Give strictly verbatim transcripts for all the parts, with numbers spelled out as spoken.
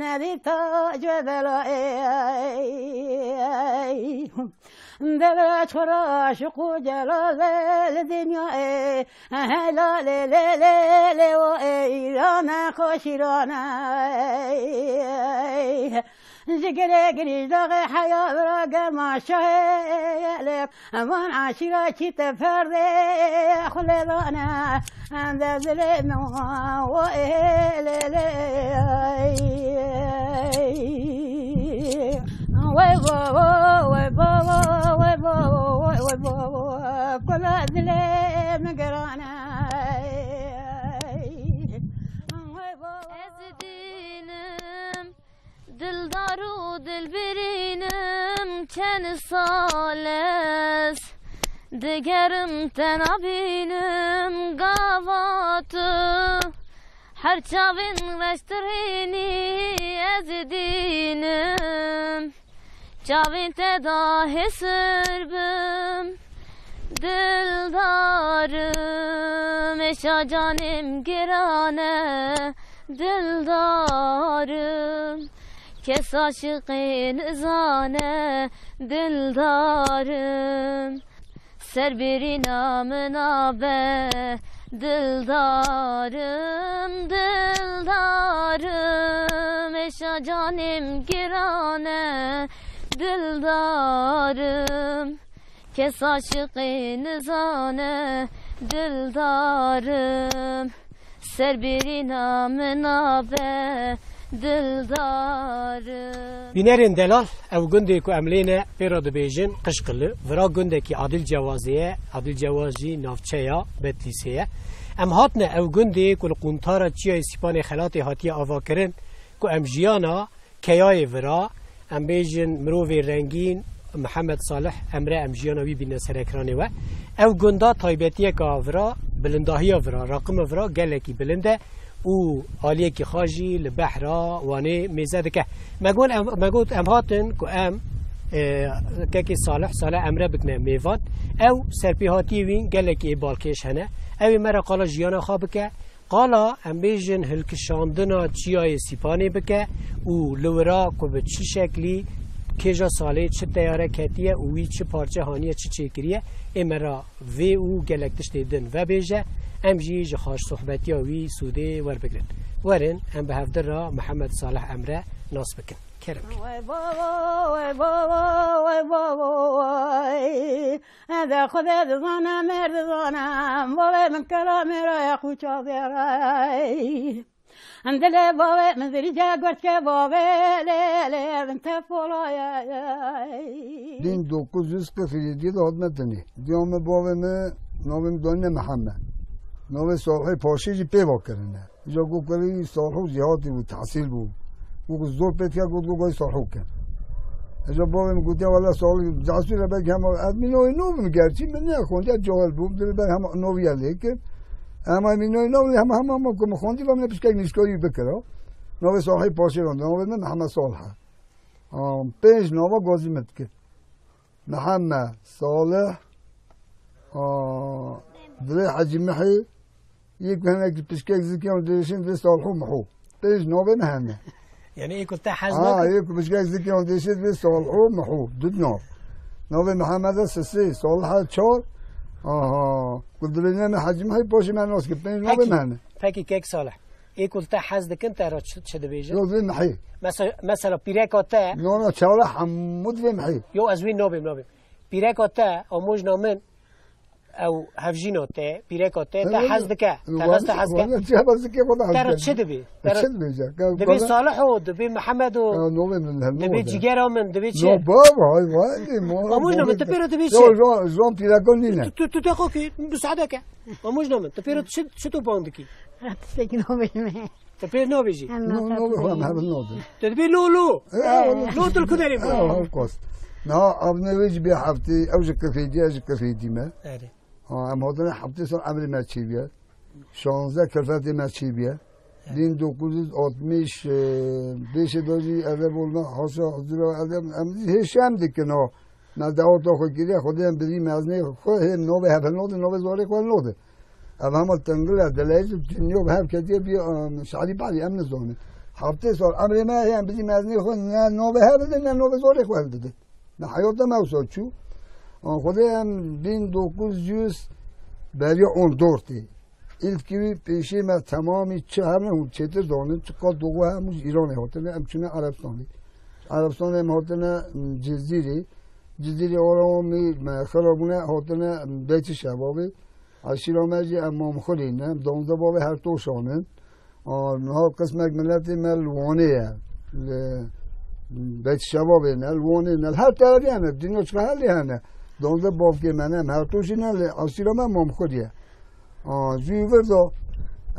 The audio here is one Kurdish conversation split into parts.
Nedî tac ve belayê. Devre çora şiq û celal li dinyayê. Helalê lê lê lê o ey, îrane xweşîrane. Ji girê girî daxê heya vira germa şahê lê. Van aşîra çî te ferdê xulê dane. Em de zilê min wa o ê lê lê. Wey baba, wey baba, wey baba, wey, wey baba. Kula dilê min girane. Wey baba. Ez dînim, dildar û dilbirînim, çend sal ez digerim te nabînim, gava tu her çavên reştirînî ez dînim. Çavên te da hêsir bim, dildarim, êşa canê min giran e, dildarim. Kes aşiqê nizane, dildarim. Ser birîna min nabe, dildarim, dildarim, êşa canê min giran e, dildarim. Kes aşiqê nizane, dildarim. Ser birîna min nabe, dildarim. Bînerên delal, ew gundê ku em lê ne pê re dibêjin Qişqili. Vira gundekî Adil Cewazê ye. Adil Cewaz jî navçeya Betlîsê ye. Em hatine ew gundê ku li quntara Çiyayê Sîpanê Xelatê hatiye avakirin, ku em jiyana keyayê vira, em bêjin mirovê rengîn, Mihemed Salih Emre, em jiyana wî bîne ser ekranê we. Ew gunda taybetiyeka vira, bilindahiya vira, raqima vira gelekî bilind e û aliyekî xwe jî li behra Wanê mêze dike. Me got em, me got em hatin ku em, e, kekê Salih, Salih Emre bikine mêvan. Ew serpêhatiyê wî gelekî ê balkêş hene. Ew ê me re qala jiyana xwe bike. Qala, em bêjin, hilkişandina Çiyayê Sîpanê bike û li wira ku bi çi şeklî kêja salê çi teyare ketiye û wî çi parçe haniye, çi çêkiriye, ê me re vê û gelek tiştê din vebêje, em jî ji xaşsohbetiya wî sûdê werbigrin. Werin, em bi hevdir re Mihemed Salih Emre nas bikin. Kerem. Wey baba, wey baba, wey baba, wey. Ede Xwedê dizane, mêr dizane, bavê min kela mêra ye xûça zêre. Dilê bavê min zirîce gurtke bavê lê, lê min te pola ye. Bin dokuz yüz kırk yedi de hatime tenê. Diya min bavê min, navê min danîne Mihemed. Navê Salihê Paşê jî pê va kirine. Îca got, kurê wî Salihû jêhatî bû, tehsîl bû. Got, ku zor pê dike, got, got, gayî Salihû kin. Îca bavê min gotiye, wele Salih, cesûr e, belkî hema, ez mînoyê nû bim gerçî, min nexwendiye, cahil bûm, dilber hema nû ya lê kir. Hema mînoyê nû, hema, hema, hema ku min xwendî, va min pişkek nîşkarî bikira. Navê Salihê Paşê rand, navê min Mihemed Salih e. Aa, pênc nava gazî min dike. Mihemed, Salih, a, divê Hecî Mihî, yek hinekî pişkek zikê wan dêşin divê Salihû Mihû. Pênc navê me hene. Yani ê ku te hez Ha, nakin. Yek pişkek zikê wan dêşin divê Salihû Mihû. Du nav. Navê Mihemed e sisê, Salih e çar. Aha. Ku divê ne me Hecî Mihî, paşê me nas kir. Pênc navê Peki, me hene. Peki kek Salih. Ê ku li te hez dikin, te re çi, çi dibêjin? Yo, divê Mihî. Mesela, mesela pîreka te No, no, çawa hemû divê Mihî. Yo, ez wî nabêm, nabêm. Pîreka te, amojna min, ew hevjîna te, pîreka te, te Evet, hez dike, evet. Te rast hez dike. Wala çi hez dike, wala Te re hez çi dike. Dibê? Te re Çi dibêje? Ka-, Dibê wala Salih o, dibê Mihemed o, Ya, navê min, hem dibê navê. Cîgera min, dibê çi? No, baba, hay, vay, ma, Amojna min, navê tu pêro dibê Yo, çi? Jon, jon pîreka nîne. Tu, tu, tu deqo ki, müsaade ke. Amojna min, tu pêro çi, çi tu bang dikî? Tiştekî nabêjim. Tu pêr nabêjî? Em No, no, nabêjin. Em hev nabin. Tu dibê lo, lo. E, e, Lo tu li ku derê bû? E, of course. Na, ev ne wê jî bê heftê, ew ji Kirxêdî, ez ji Kirxêdî me. Erê. Ha, em hatine heftê sal emrê me çêbiye. Şanzde kilfetê me çêbiye. Bin dokuz yüz altmış, e, beşê de jî eve bolma, haşa, huzura, eve, em hêşem dikin o. Me daweta xwe kiriye, Xwedê em birî mezinê xwe hê nobê hev nodin, nobê zorê xwe nodin. Ev hema tengil e, dileyîz û dinya bi hev ketiye bî, em, şerî berî em nizanin. Heftê sal emrê me heye, em bizî mezinê xwe ne navê hev didin, ne navê zarê xwe hev didin. Ne heyata me wisa çû. An Xwedê em bin dokuz yüz beriya on dörtê. Îlkî wî pêşê me temamî çi hebin hûn çêtir danin, çi qat doğu hemû ji Îranê hatine, em çûne Erebistanê. Erebistanê em hatine Cizîrê. Cizîrê ora wan mî me xira bûne, hatine Beytî Şebabê. Eşîra me jî em Mamxurî ne, em duwazdeh bavê Hertoşan in. A, niha qismek miletê me li Wanê ye. Li Beyt Şebabê ne, li Wanê ne, li her terefê hene, dinya çiqa helê hene. Duwazdeh bavkê me ne, em Hertoşî ne, li eşîra me Mamxurî ye. A, ji wî vir de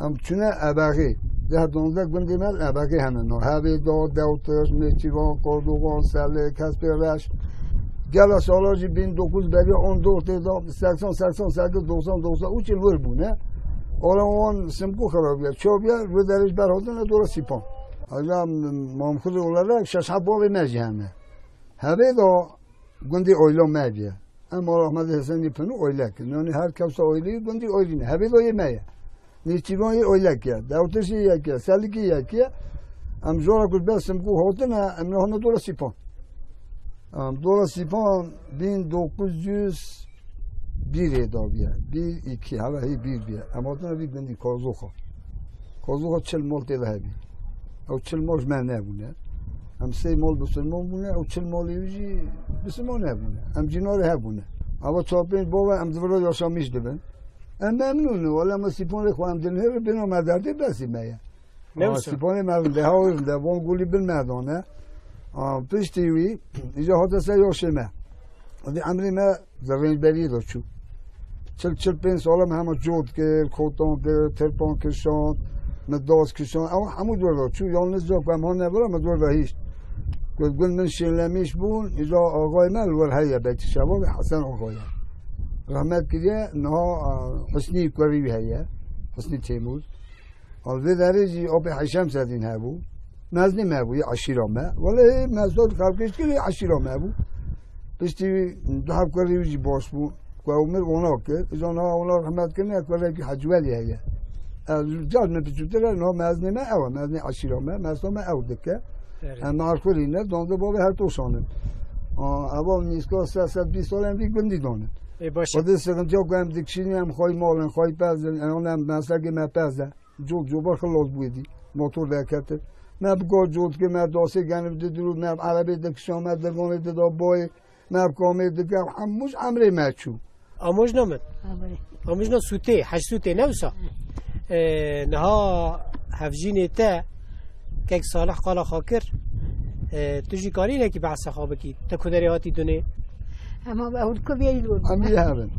em çûne Ebexê. Deh duwazdeh gundê me li Ebexê hene. No, Hebêda, Dewtiş, Nêçîvan, Kordogan, Selêk, Hespê Reş. Gela sala jî bin dokuz beriya on dörtê de seksen, seksen sekiz, doksan, doksan üç yıl wir bûne. Ola wan Simkû xirabiye, çabiye, wê derê ji ber hatine dora Sîpan. Hela Mamxurê olarak şeş heb bavê me jî hene. Hebêda gundê Oyla me biye. Em Ahmedê Hesenî Pinu Oylek in. Yani her kewsa Oylî gundê Oylî ne. Hebêda yê me ye. Nêçîvan yê Oylek ye. Dewtiş yê yek ye. Selikî yek ye. Em jora ku ber Simkû hatine, em nehane dora Sîpan. Em dora Sîpan bin dokuz yüz birê dabiye. Bir, iki, hela hê bir biye. Em hatine vî gundî Kozoxa. Kozoxa çil mol tê de hebî. Ew çil mol ji me nebûne. Em sê mol bisilman bûne, ew çil molê wî jî bisilman nebûne. Em cînarê hebûne. Ava çar pênc bava em di vira yaşamîş dibin. Em memnûn in. Wele me Sîpanê xwe em dinihêrin, bêna me derdê besî me ye. Ne Aa, wisa? Sîpanê me rinde, ha rinde, van gulî bin me dane. Aa, piştî wî, îca hate ser yaşê me. Di emrê me di rênberiyê de çû. Çil, çil pênc sala me hema cot kir, kotan kir, tirpan kişand, me daz kişand. Ew hemû dor de çû. Yalnız yok, em hane vira me dor de hişt. Got, gund min şênlemîş bûn, îca axayê me li wir heye, Beytî Şebabê Hesen axayê. Rehmet kiriye, niha, e, Husnî kurî wî heye. Husnî Têmûr. Al vê derê jî apê Heyşem Sedîn hebû. Meznê me bû, yê eşîra me. Wele hê mezda xelkê ji kirê eşîra me bû. Piştî du heb kurê wî jî baş bû. Ku ew mir ona kir. Îca niha ona rehmet kirine, kurekî Hecî Welî heye. Ez car min piçûtir e, niha meznê me ew e. Meznê eşîra me, mezda me ew dike. Erê. Em Merxurî ne, dande bavê her toşan in. A, eva nîska sed, sed bîst sal em vî gundî danin. Ê, baş e. Xwedê sıkıntı yok, em dikişînin, em xwey mal in, xwey pez in, em, em meslekê me pez e. Cot cobar xilas bûyê dî. Motor derketin. Me bi gor cot kir, me dasê genib didirû, me erebê dikişan, me dirvanê dida boyê, me bi kamê dike, hemû ji emrê me çû. Amojna min. Aferin. Amojna sûtê, heş sûtê, ne wisa? Ee, niha hevjînê te kek Salih qala xwe kir. Ee, tu jî karî nekî behsa xwe bikî. Te ku derê hatî dunê? Ama be hûn ku bêyî lûr. Em yê hev in.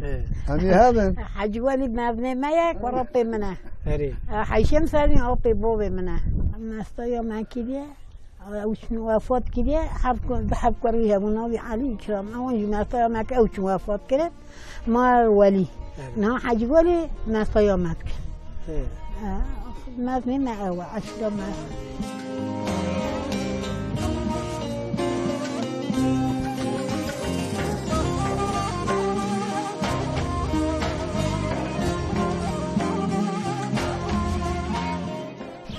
He. Em yê hev in. Hecî Welî mevnê me ye, ku rapê min e. Erê. E, Heyşem Serîn apê bovê min e. Mestaya me kiriye. Ew çûn wefat kiriye. Heft ku-, du heb kurî hebû, navî Elî Îkram. Ewan jî mestaya me ke ew çûn wefat kirin. Ma Welî. Erê. Niha Hecî Welî mestaya me dike. He. E, mevnê me ew e, eşîra me.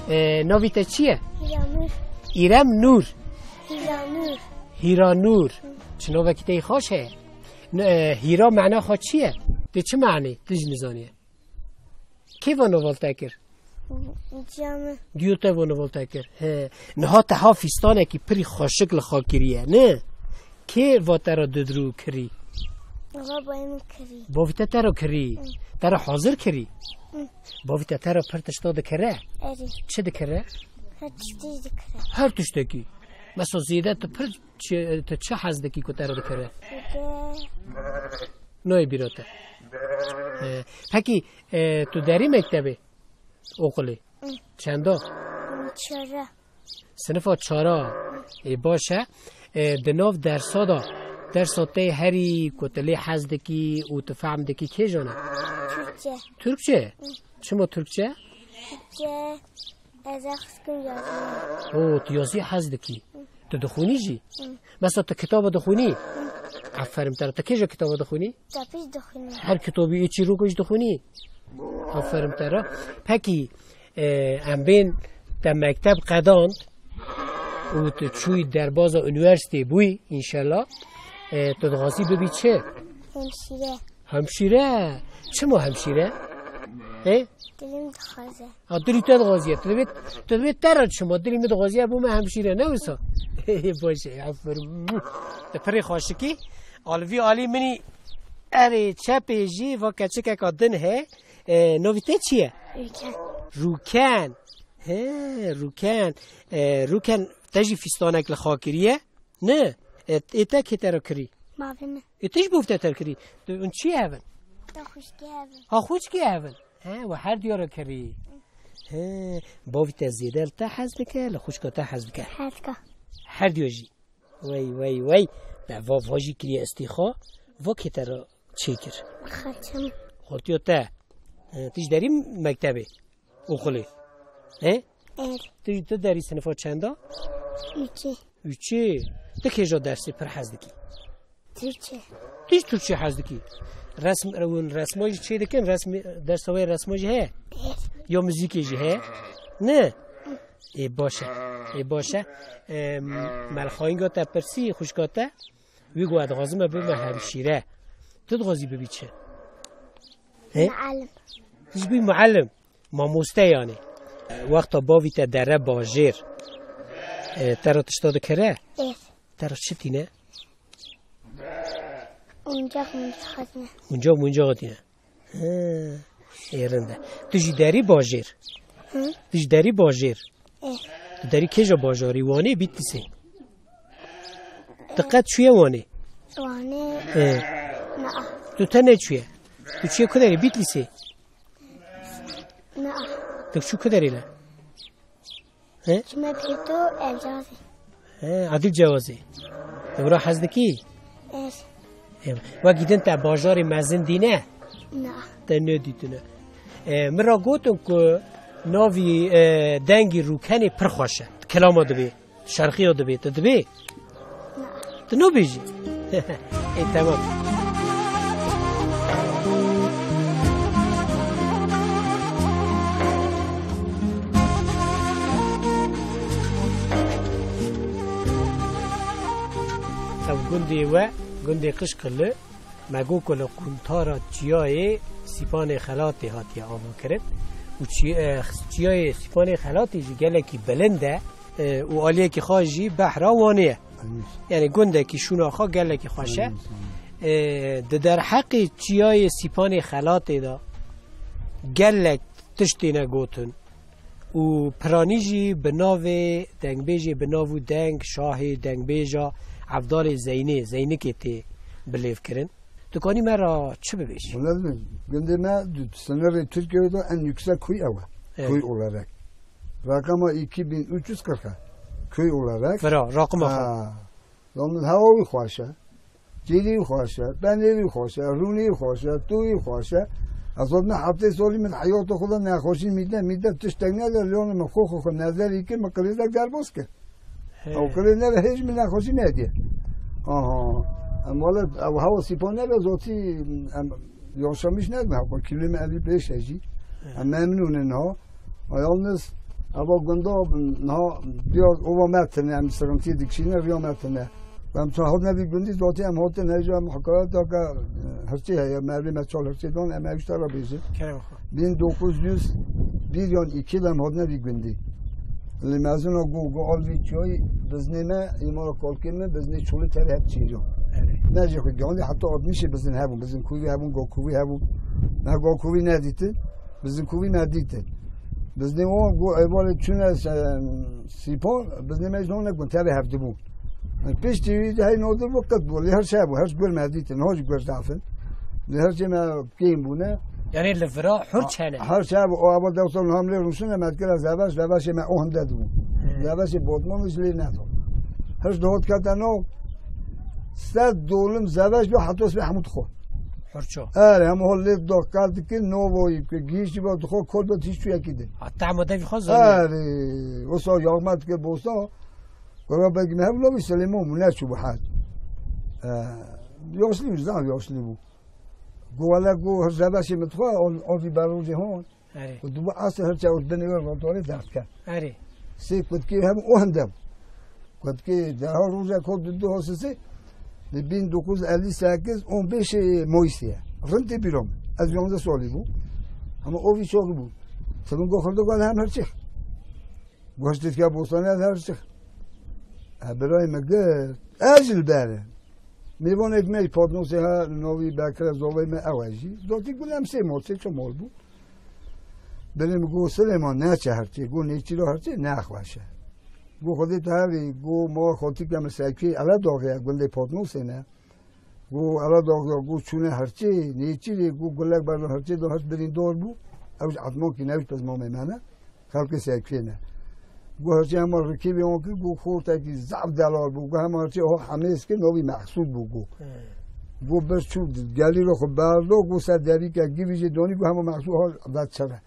Ee, navî te çi ye? Hîranûr. Îrem Nûr. Hîranûr. Hîranûr. Çi navekî te yê xweş heye? N-, e, hîra mena xwe çi ye? Tê çi menê? Tu jî nizaniye. Kê va nava li te kir? Ciya min. Diyo te va nava li te kir. He. Niha te ha fîstanekî pirî xweşik li xwe kiriye, ne? Kê va te re didirû kirî? Niha bayê min kirî. Bavî te te re kirî? Hı. Te re hazir kirî? Hı. Bavî te te re pir tişta dikire? Erê. Çi dikire? Her tiştî dikire. Her tiştekî. Mesela zêde tu pir çi, tu çi hez dikî ku te re dikire? Zêde. Nayê bîra te. Ee, pekî, e, tu derî mektebê? Okulê? Hı. Çenda? Çara. Sinifa çara. Ê, baş e. E, di nav dersa de, dersa te herî ku tu lê hez dikî û tu fehm dikî kê jane? Türkçe. Türkçe? Hı. Çima Türkçe? Türkçe. Ez hez dikim yazî. Oo, tu yazî hez dikî. Tu dixwînî jî? Hı. Mesela tu kitaba dixwînî? Hı. Aferin te re. Tu kêja kitaba dixwînî? Tapîş dixwînî. Her kitabî ê çîroka jî dixwînî? Aferin te re. Pekî, e, em bên Te mekteb qedand û tu çûyî derbaza unîversîtê bûyî, înşellah. E, tu dixwazî bibî çi? Hemşîre. Hemşîre? Çima hemşîre? He? Dilim dixwaze. Ha, dilî te dixwaziye. Tu dibê, tu dibê te re çima? Dilî min dixwaziye bûme hemşîre, ne wisa? Baş e, aferin. Te pirê xweşikî. Alivî alî minî erê çepê jî va keçikeka din he. E, navî te çi ye? Rûken. Rûken. He, Rûken. E, Rûken, te jî fîstanek li xwe kiriye? Ne. E, ê te kê te re kirî? Bavê min. Ê te jî bavê te re kirî? Tu, hûn çi ye hev in? Te xwişkê hev in. Ha, xwişkê hev in. He, we her diya re kirî. He, bavî te zêde li te hez dike, li xwişka te hez dike? Hez dike. Her diya jî. Wey, wey, wey. Te va, va jî kiriye istîxa. Va kê te re çêkir? Xaltê min. Xaltiya te. He, tu ji derî mektebê? Oxulê. He? Evet. Tu, tu derî sinifa çenda? Üçü. Üçü. Tu kêja dersê pir hez dikî? Türkçe. Tu jî Türkçe hez dikî? Resm, resma jî çê dikin? Resmê, dersa wê resma jî heye? Evet. Ya muzîkê jî heye? Ne? Ê baş e. Ê baş e. Em, melxayînga te pirsî, xwişka te? Wî got, ez dixwazim bibime hemşîre. Tu dixwazî bibî çi? He? Muallim. Tu jî bî muallim. Mamoste yanî. Wexta bavî te dere bajêr, e, te re tişta dikire? Êr. Te re çi tîne? Oyuncak, oyuncak hatine. Oyuncak, oyuncak hatine. He. Ê, rind e. Tu jî derî bajêr? Hı? Tu jî derî bajêr? Ê. Tu derî kêja bajarî? Wanê, Bîtlîsê? Tu qet çûye Wanê? Wanê. Ê. Na. Tu te neçûye? Tu çûye ku derê? Bîtlîsê? Na. Tu çû ku derê le? He? Çûme Pêto Elcazê. He, Adil Cewazê. Tu bira hez dikî? Ez. Ê, wekî din te bajarê mezin dîne? Na. Te nedîtine. Ê, min ra gotin ku navî, e, dengî Rûkenê pir xweş e. Kilama dibê. Şerqiya dibê, tu dibê? Na. Tu nabêjî? Ê, temam. Ev gundê we, gundê Qişqili. Me got ku li quntara çiyayê Sîpanê Xelatê hatiye avakirin û çi-, e, çiyayê Sîpanê Xelatê jî gelekî bilind e, e, û aliyekî xwe jî behra Wanê ye. Yanî gundekî şûna xwe gelekî xweş e. E, di derheqê çiyayê Sîpanê Xelatê de gelek tişt têne gotin. Û piranî jî bi navê dengbêjê bi nav û deng şahê dengbêja Evdalê Zeynê, Zeynikê tê bilêvkirin. Tu kanî me ra çi bibêjî? Wele gundê me di sınırê Türkiye'de en yüksek kuyu ew e. Evet. Kuyu olarak. Rakama iki bin üç yüz kırk e. Kuyu olarak. Fira, rakima xwe. Ha. Yalnız hewa wî xweş e. Cêrî wî xweş e, penêrî wî xweş e, rûnî wî xweş e, tûyî wî xweş e. Ez got, min heftê salî min heyata xwe de nexweşî mîte, mîte tiştek nede, lê min xwe xwe xwe nezerî kir, min qirêzek derbas kir. He. Ew qirêz nebe hêj min nexweşî nediye. Aha. Em wele, ew hewa sîpan nebe zotî, em yaşamış nedin, hewa kîlû me evî pêş e jî. He. Em memnûn in ha. Yalnız, eva gunda niha biraz ova me tine, em sıkıntıyı dikişine, riya me tine. Em tu hot ne bir gündüz zaten em hotin heyce em hakaret da ka, e, hırçı heye, merve me çal hırçı don, em ev işte ara bêjin. Kerem xwe. Bin dokuz yüz bir yan iki de em hot ne bir gündü. Li mezuna go, go al vi çoy, bizne me, imara kolke me, bizne çoli teri hep çiriyor. Evet. Ne je xwe gandi, hatta altmışı bizin hebun, bizin kuvi hebun, go kuvi hebun. Ne go kuvi ne diti? Bizin kuvi me dîtin. Biznê o, got, êvarê çûne se-, sîpan, biznê me zon nekin, tevê hevdibûn. Piştî wî hey nodir bû, qit bû. Lê her şey bû, her gur me dîtin, hoj gur zafin. Lê her şey me kêm bûne. Yanî li vira hurç hene? Her şey bû, o ava dewsa niha em lê rûniştine, me dikira zeveş, zeveşê me o hinde dibû. He. Zeveşê botman ji lê nedo. Her dihot kete no, sed dolim zeveş bi, hetos bi hemû dixo. Hurço. Erê, hemû hol lê doqal dikin, novoyî ke gihîştî be dixwe kol be hiç çuyekî din. A, tehma devî xwe zanî. Erê, wisa yaxmet ke bosta, kora begî me hevla wî Silêman bû, neçû bû hec. E, yaşlî bû, zaf yaşlî bû. Go wele go, her zebeşê min dixwe, ol, ol vî berojê hon. Erê. Û dibû esr her çaw binê wê rotorê derdike. Erê. Sê kutkê hem o hinde bû. Kutkê daha roja ko du du hosisi, di bin dokuz elli sekiz on beşê Moysiye. Rintê bîro min. Ez yonzeh solî bû. Ama o vî çok bû. Sibin go xirdo gal hem her çiq. Goştê ke bostane her çiq. E, birayê me gir. Ez jî li ber. Mêvanek me, Patnosê ha, novî Bekre Zovey me ew e jî. Dotî gul em sê mol, sê ço mol bû. Belê min got, Silêman, neçe herçê. Got, nêçîro herçê, nexweş e. Got, Xwedê te herî, got, ma xotîke min Sekwî, ele daxê, gundê Patnosê ne. Got, ele daxê, got, çûne herçê, nêçîrê, got, gulek berdan herçê, do herç birîndor bû. Ew ji etmokî ne, ew ji pezmamê me ne. Xelkê Sekwî ne. Got, herçê hema rikî bê on kir, got, xortekî zaf delal bû. Got, hema herçê o hemêz kir, novî Mehsûd bû, got. He. Got, bir çû, gelî ro xwe berdo, got, ser derîke givî jê donî, got, hema Mehsûd ha vet çere.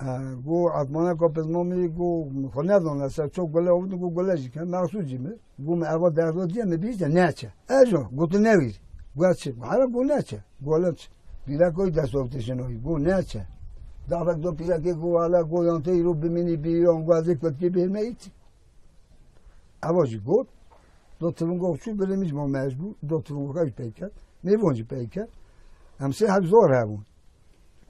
E, got, etmane ka pezmamî, got, xwe nedane, ser çok gule ovdin, got, gule jî ke, Mehsûd jî mi. Got, mi eva derdo diye mi bîste neçe. Ejo, got, tu newîr. Got, çi? Got, hele got, neçe. Got, hele çi? Bîra koy dest ov tişinoyî. Got, neçe. Dafek do pîrekê got, hele got, yan te îro bimînî bîran, got, ez ê kutkê bêhme îtî. Eva jî got, do tivingo çû, birê min jî ma mecbûr, do tivingo xwe jî peyker. Mêvan jî peyker. Em sê heb zor hebûn.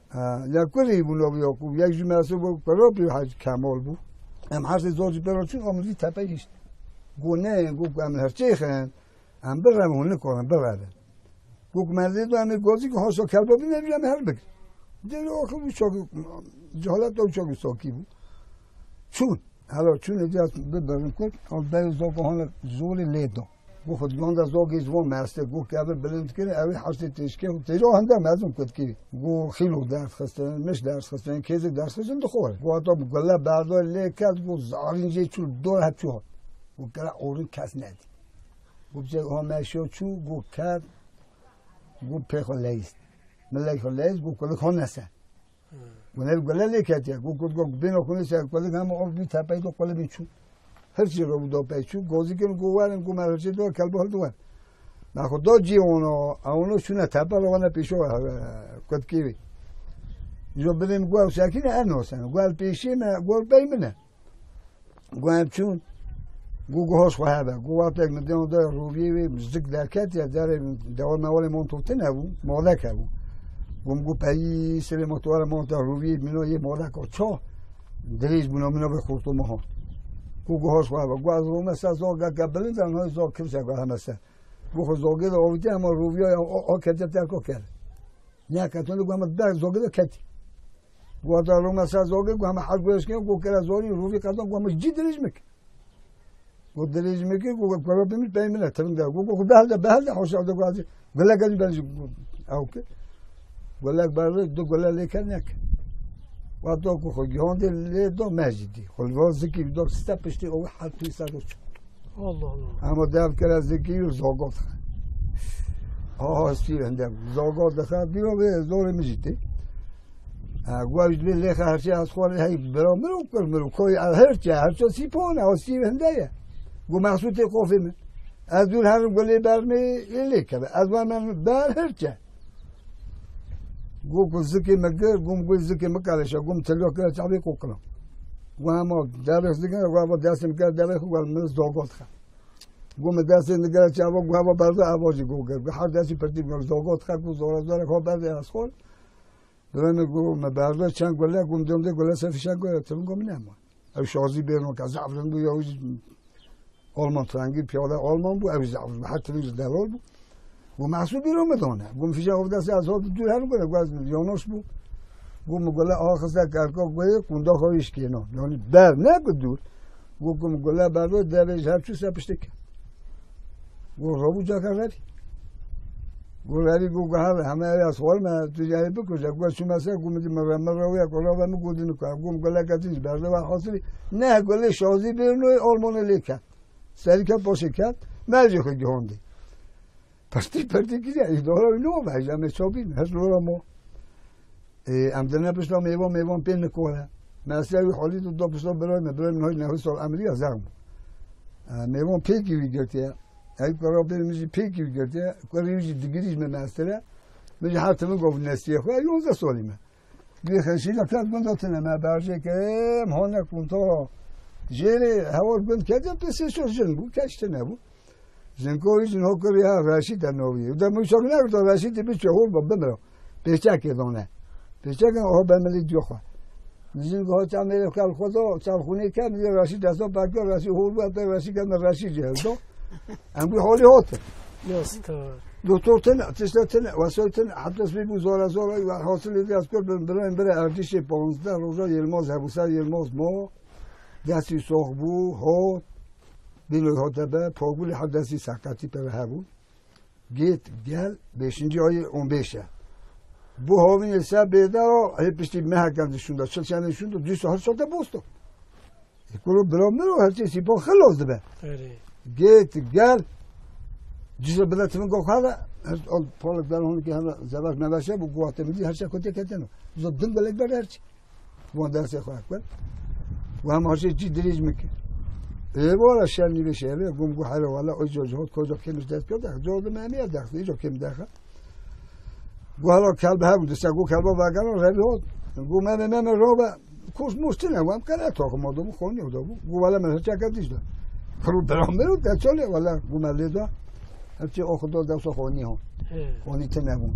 Ha, ya kurî bû novî Yakûb, yek ji me sê bû, Kurapî Hecî Kemal bû. Em her sê zor ji pêro çûn, em vî tepe hişt. Got, ne, got, em her çêxin, em birevin, hûn nikarin birevin. Got, me zê do em ê gozî ki hoşo kelbo bîne, em her bigir. Dê o xwe wî çok, cehalet o çok sokî bû. Çûn. Hela çûnê dîya bibirin kurt, ew beyê zoko hana zorê lê do. Got, Xwedî handa zokê ji wan meste, got, kevir bilind kirin, ew ê heştê têşkê, têjo hende mezin kutkî. Got, xîlo ders xistin, miş ders xistin, kêzik ders xistin, dixwar. Got, hata bi gule berdo lê ket, got, zarîn jê çû, dor hep çû hat. Got, kira orin kes nedî. Got, biçe ha meşo çû, got, ket, got, pê xwe leyist. Milek xwe leyist, got, kulik hon nese. Got, ev gule lê ketiye. Got, got, got, bêno xwînê ser kulik hema ov bî tepeyê do kulibî çû. Her çî ro bû do pey çû. Gozî kirin, got, werin, got, me her çî do kelbo hildi wer. Me xwe do cî ono, a ono şûne tepe ro wana pêşo, e, kutkî wî. Jo birê min got, ew sekîne en nosen. Got, el pêşî me, got, pey min e. Got, em çûn. Got, got, hoş xwe hebe. Got, wextek min dêno de rûviyê wê zik derket ya, derê dewa mewalê montotin hebû, molek hebû. Got, min got, peyî sirê motowara monta rûviyê mino yê molek o ço. Dirêj bûno mino vê xurtû miho. Got, got, hoş xwe hebe. Got, ez rome ser zor geke bilind, em hoy zor kimse got heme ser. Got, xwe zogê de ovîtiye, hema rûviya ya o, o kete terko kere. Ya ketûn de got, hema der zogê de ketî. Got, heta rûme ser zogê, got, hema her gureşkê, got, kere zorî, rûvî qedan, got, hema cî dirêj mik. Got, dirêj mik, got, kero bimî pey min e, tirin de. Got, got, behel de, behel de, hoşa de, got, gule gelî ben jî, ew ki. Gulek berdi, du gule lê ket nek. Got, do ku xwe gihondê lê do mecîdî. Xwe li zikî do site piştî, o her tu ser o çû. Allah Allah. Hema dev kere zikî û zogot xe. Aha, stîr hende. Zogot dixe, bîro vê zorê min jî tê. Ha, gueş dibê lêxe her şey ez xwarê hey bira miro kir miro koy her çe, her çe sîpon e, o stîr hende ye. Gu Mehsûtê qofê min. Ez dûr herim gulê ber me lê keve. Ez wan men ber her çe. Gu ku zikê me gir, gum gu zikê me kaleşe, gum tilyo kire çavê kokila. Gu hema derê zikê, gu hema destê me kire derê xwe, gu min zogot xe. Gu min destê nigere çava, gu hava berda, ava jî gu gir. Gu her destî pirtî gu zogot xe, gu zora zora xwe berda ez xol. Dibê min gu me berda çend gule, gu min dondê gule ser fişek gu, tilim gu min nema. Ew şazî bêrno ke zaf rind bû, ya wî jî Alman trengî, piyade Alman bû, ew zaf bû, her tirin ji delal bû. Gu Mehsûd bîro min dane. Gu min fîja xwe destê ez hat dûr herin gule, gu ez yanoş bû. Gu min gule axiste kerka guye, kunda xwe wî şikêno. Yani ber ne gu dûr. Gu, gu min gule berdo, devê ji her çû se piştik. Gu robû caka revî. Gu revî gu, gu her heme ya xwar me, tu ya bikuje. Gu çû me ser, gu min dî min re, min re ya, gu revê min gu dî nika. Gu min gule ketin ji berdo ve hasili. Ne gule şazî bêrno, Almanê lê ket. Serî ket, paşê ket, mercê xwe gihondî. Pirtî pirtî kiriye, îdara wî nû me, ji em ê çapîn, her lora mo. Ê, em dine pişta mêvan, mêvan pê nikore. Me ser wî holî du, du pişta birayê me, birayê min hoy nehwî sal emrî ya zerm. E, mêvan pêkî wî girtiye. Ey kara pê min jî pêkî wî girtiye. Kurî wî jî digirî ji me mestir e. Min jî her timî got nestiyê xwe, yonzeh salî me. Gê xeşî de ket gund tine me berjê ke em hone kunto. Jêrê hewar gund kete pisê şo jin bû, keş tine bû. Jinko wî jin ho kir ya Reşîd de novî. De min şok nekirdo Reşîd bi çehol ba bimro. Pêçekê done. Pêçekê ho be milî diyo xwe. Jin go çamê kal xwe do, çam xunê ke milî Reşîd de so bakyo Reşîd hol ba te Reşîd ke Reşîd jê do. Em bu holî hotin. Dostlar. Doktor tine, tişte tine, wesoy tine, heptes bir bu zora zora, ve hasilî de askor ben, ben, ben, erdişê ponzdeh roja Yilmaz hebû, ser Yilmaz mo, destî sox bû, hot, bîloy hote be, pogulî her destî sakatî pere hebû. Git, gel, beşinci ayı on beş e. Bu havînê se bêdar o, hê piştî meheken dişûnda, çil çendê şûnda, dîsa her şote bosto. E, kuro bira miro, her çê sîpo xilos dibe. Erê. Git, gel. Cizre bide timin go xala, her, al, polek der honu ki hana zevaş mevaşe bu guate midi, her şey kote keteno. Zo din belek ber her çi. Wan dersê xwe kir. Wan ma şey cî dirêj min kir. E, wala şer nîvê şerê, gum gu hera wala, o co, co, koca kemiş dest kir, da, co de memiye dextî, co kem dexa. Gu hela kelbe hebû, disa gu kelbe vagano, revi hot. Gu meme, meme, robe, Kurs murs tine, wem kere toxum o dobu, xoni o dobu. Gu wele me hiçe ke dij de. Kuru bera mero te çole wele gu me lê de. Hepçi o xudo de so xoni ho. He. Xoni tine bu.